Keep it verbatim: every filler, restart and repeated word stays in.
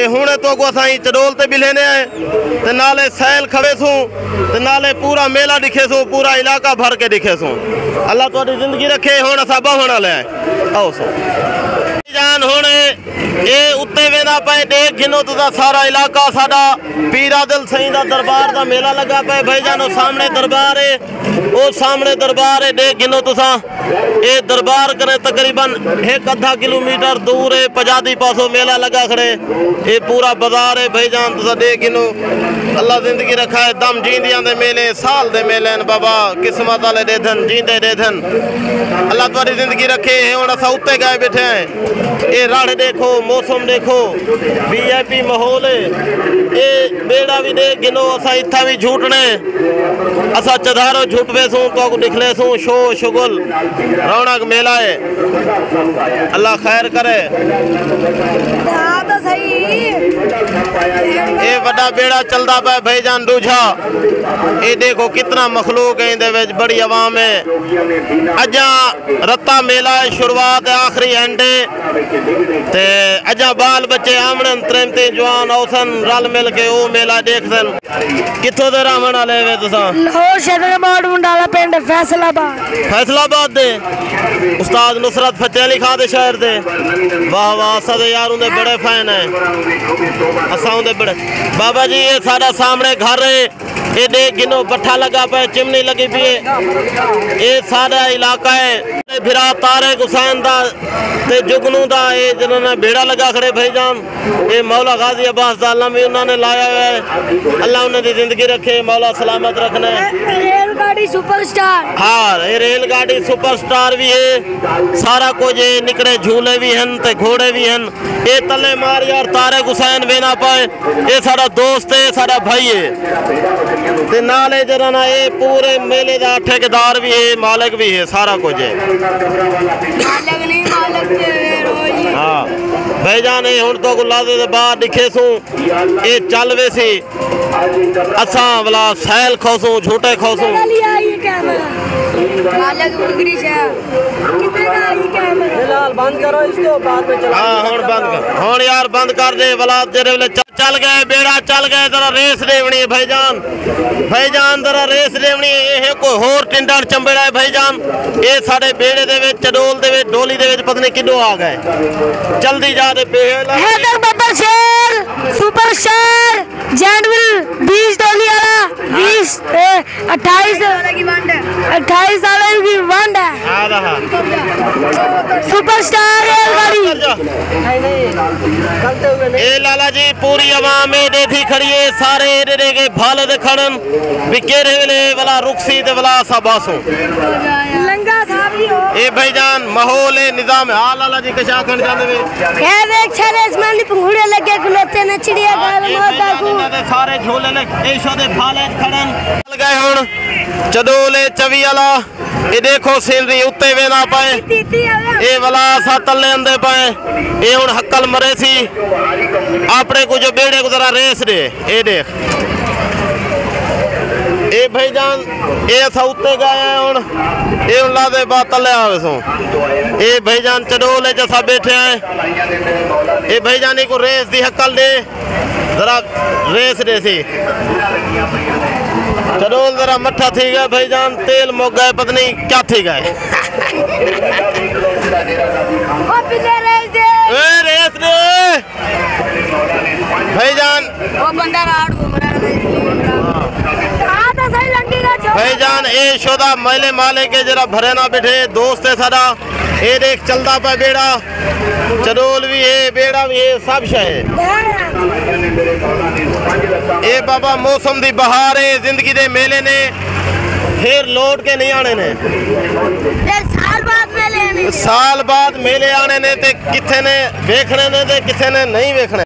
تے ہݨ تہاکوں اساں ایں چݙول تے ٻلھیندے ہیں تے نالے سیل کھویسوں تے نالے پورا میلہ ݙکھیسوں، پورا علاقہ بھر کے ݙکھیسوں۔ اللہ تہاݙی زندگی رکھے۔ ہݨ اساں ٻہوݨ والے ہیں، آؤ سو۔ جان ہݨ اے اتے ویندا پئے، ݙیکھ گھنو تساں سارا علاقہ ساݙا پیر عادل سئیں دا دربار دا میلہ لڳا پئے۔ بھائی جان، او سامݨے دربار ہے، او سامݨے دربار ہے، ݙیکھ گھنو تساں۔ اے دربار کنے تقریباً ہک ادھا کلومیٹر دور ہے، پجادی پاسوں میلہ لڳا کھڑے۔ اے پورا بازار ہے بھائی جان، تساں ݙیکھ گھنو۔ اللہ زندگی رکھائے، دم جیندیاں دے میلے، سال دے میلے ہن بابا، قسمت والے ݙیدھن، جیندے ݙیدھن۔ اللہ تہاݙی زندگی رکھے۔ اے ہݨ اساں اتے ڳئے ٻیٹھے ہیں۔ اے رڑھ ݙیکھو، موسم ݙیکھو، وی آئی پی ماحول ہے۔ اے ٻیڑا وی ݙیکھ گھنو، اساں اتھاں وی جھوٹݨے، اساں چدھارو جھوٹ ویسوں، تہاکوں ݙکھلیسوں، شو شغل، رونق میلہ ہے۔ اللہ خیر کرے۔ ہاں تو صحیح۔ اے وݙا ٻیڑا چلدا پئے بھائی جان ݙوجھا۔ اے ݙیکھو کتنا مخلوق ہے ایندے وچ، بڑی عوام ہے۔ اڄاں رتا میلہ ہے، شروعات ہے، آخری اینڈ ہے۔ تے اڄاں ٻال ٻچے آوݨن، تریمتیں جوان اوسن، رل مل کے او میلہ ݙیکھسن۔ کتھوں دے رہوݨ والے وے تساں؟ لاہور شہر، ماڑ منڈالا پنڈ، فیصل آباد۔ فیصل آباد دے؟ استاد نصرت فتح علی خان دے شہر دے؟ واہ واہ، اساں دے یار اوندے بڑے فین ہیں، اساں اوندے بڑے۔ بابا جی، اے ساݙا سامݨے گھر ہے، اے ݙیکھ گھنو، بٹھا لڳا پئے، چمنی لڳی پئی ہے۔ اے ساݙا علاقہ ہے۔ بھرا طارق حسین دا تے جگنو دا اے جنہاں نے بیڑا لڳا کھڑے بھائی جان۔ اے مولا غازی عباس دا علم وی انہاں نے لایا ہویا ہے۔ اللہ انہاں دی زندگی رکھے، مولا سلامت رکھنا ہے۔ ریل گاڑی سپر سٹار۔ ہاں، اے ریل گاڑی سپر سٹار وی ہے۔ سارا کجھ ہے، نکڑے جھولے وی ہن تے گھوڑے وی ہن۔ اے تلے مار یار، طارق حسین ویندا پئے۔ اے ساݙا دوست ہے، ساݙا بھائی ہے۔ تے نال اے جیڑھا نا، اے پورے میلے دا ٹھیکیدار وی ہے، مالک وی ہے، سارا کجھ ہے۔ مالک نہیں، مالک تے روز ہی۔ ہاں۔ بھائی جان، اے ہݨ تہاکوں لحظے دے بعد ݙکھیسوں، اے چل ویسی۔ اساں ولا سیل کھوسوں، جھوٹے کھوسوں۔ کتنے کا لیا یہ کیمرہ؟ مالک بگڑی شے۔ کتنے کا یہ کیمرہ؟ فی الحال بند کرو اس کو، بعد میں چلائیں گے۔ ہاں، ہݨ بند کر۔ ہݨ یار بند کر ݙے، ولا جیڑھے ویلے چل، چل ڳئے، بیڑا چل ڳئے، ذرا ریس ݙیوݨی ہے بھائی جان۔ بھائی جان، ذرا ریس ݙیوݨی ہے۔ اے کوئی ہور ٹنڈݨ چنبیڑا ہے بھائی جان۔ اے ساݙے بیڑے دے وچ، چڈول دے وچ، ڈولی دے وچ پتہ نہیں کݙوں آ ڳئے۔ جلدی جا تے پے۔ حیدر ببر شیر، سپر شیر۔ جینڈویل بیس ڈولی والا، بیس، اے، اٹھائیس، اٹھائیس والے کی ونڈ ہے۔ ہاں، ہاں۔ سپر سٹار ریل گاڑی۔ اے لالا جی، پوری عوام اے ݙیکھی کھڑی ہے، سارے اے ݙیکھے بھالے دے کھڑن، وی کیڑھے ویلے ولا رکسی تے ولا اساں ٻہسوں۔ لنگا صاحب جی ہو۔ اے بھائی جان، ماحول اے، نظام ہے۔ ہاں لالا جی، کچھ آکھݨ چاہندے وے؟ اے ویکھ، سارے آسمانی پنگھوڑے لگے کھلوتے نے، چڑیا گھر موت دا کو۔ انہاں دے سارے جھولے نے، ایشو دے بھالے کھڑن۔ چل ڳئے ہݨ چڈول اے چوی والا۔ اے ݙیکھو سینری اتے ویندا پئے۔ اے ولا اساں تلے آندے پئے۔ اے ہݨ ہکل مریسی۔ اپݨے کوں جو بیڑے کوں ذرا ریس ݙے۔ اے ݙیکھ۔ اے بھائی جان، اے اساں اتے ڳئے ہیں ہݨ۔ اے ہݨ لحظے بعد تلے آ ویسوں۔ اے بھائی جان چڈول اچ اساں ٻیٹھے ہیں۔ اے بھائی جان ایکوں ریس دی ہکل ݙے۔ ذرا ریس ݙیسی۔ چڈول ذرا مٹھا تھی ڳئے بھائی جان، تیل مک ڳئے، پتہ نہیں کیا تھی ڳئے۔ او پچھلے ریس دے۔ اے ریس ݙے۔ بھائی جان۔ او بندہ راڈ گھوم رہا ہے۔ ہاں تو صحیح لنڈی دا چھوڑ۔ بھائی جان، اے شودا میلے مالک ہے، ذرا بھرے نہ بیٹھے، دوست ہے ساݙا۔ اے ݙیکھ چلدا پئے بیڑا، چڈول وی ہے، بیڑا وی ہے، سب شے ہے۔ اے بابا موسم دی بہار ہے، زندگی دے میلے نے، پھر لوٹ کے نہیں آنے نے۔ پھر سال بعد میلے آنے نے۔ سال بعد میلے آنے نے تے کتھے نے ویکھنے نے تے کتھے نے نہیں ویکھنے۔